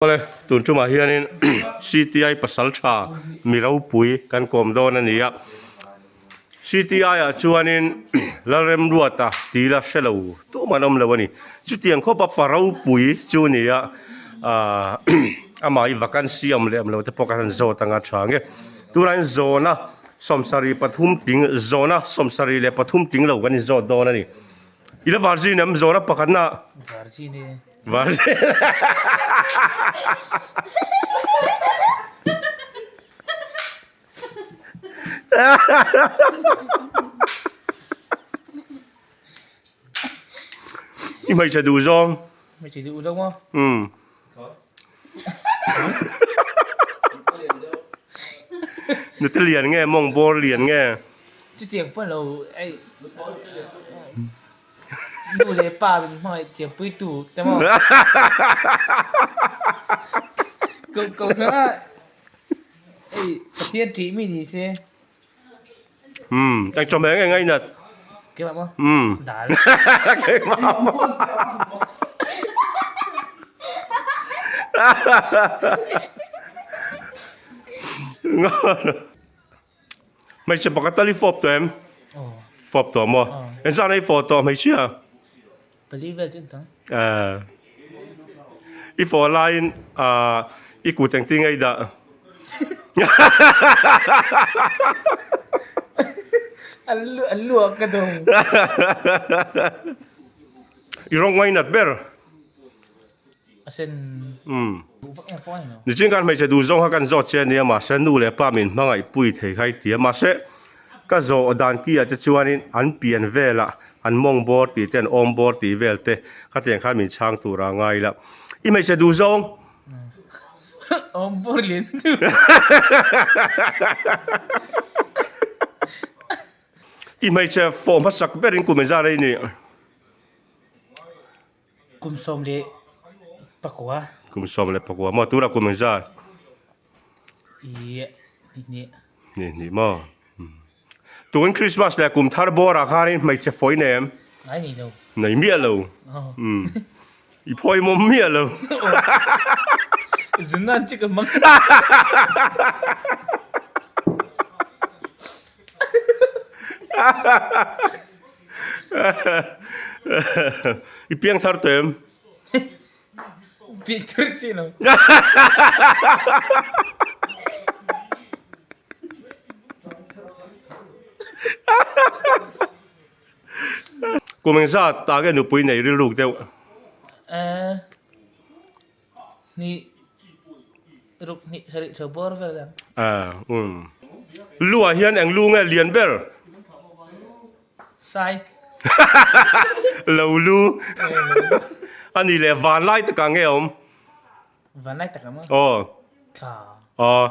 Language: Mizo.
Awle, tun tumah hianin CTI pasal tha mi ropui kan kawm dawn a ni a. CTI ah chuanin Lalremruata tih la hre lo tum an awm lo a ni. Chutiang khawpa pa ropui chu a ni a, aah amah hi vacancy awm leh awm lo te pawh kan han zawt anga tha ang e. Tunah hian zawhna 73 tling zawhna 73 tling lo kan inzawt dawn a ni. I la virgin em zawhna pakhatna? Virgin e. Virgin. I hmeichhe duh zawng. Hmeichhe duh zawng maw? Umm. Nute lian nge mawng bawr lian nge? Chutiang pawn lo ei nu leh pa min hmangaih thiam pui tu te maw? Ko ko hrang a ei Pathian ṭih mi ni se. Umm eng chawhmeh nge ngainat? Keimah maw? Umm. Dal. Keimah maw? Hmeichhe pakhat tal i fawp tawh em? Fawp tawh maw? Engzah na i fawh tawh hmeichhia? Pali vel chu an tang. Eh. I fawh laiin ah i kut engtin nge i dah? An lu an lu ah ka dawng. I rawng ngainat ber. A sen. Umm. Duh vak em pawh a ni lo. Nichin khan hmeichhe duh zawng kha kan zawt che a nia mahse nu leh pa min hmangaih pui thei kha i ti a mahse ka zawh dan ki ah te chuanin an pian velah an mawng bawr tih te an awm bawr tih vel te khatiang khan min chhang tur a ngai la. I hmeichhe duh zawng. Awm bawr lian deuh. I hmeichhe fawh hmasak berin kum engzat a i nih? Kum 14. Kum 14 maw? Tunah kum engzat? Ih, ni hnih. Ni hnih maw? Tun Christmas leh kum thar bawrah khanin hmeichhe fawi nei em? Ngai nei lo. Nei miah lo. Umm. I phawi mawm miah lo. Zun nan chick a hmang. I piang thar tawh em? Piang thar chiah lo. Kum engzat tak nge nupui nei rilruk deuh? Eh, Hnih ruk hnih sarih chho bawr vel ang. Ah, um. Lu ah hian eng lu nge lian ber? Sai. Lo lu. A nih leh van lai takah nge a awm? Van lai takah maw? Aw. Thla. Aw.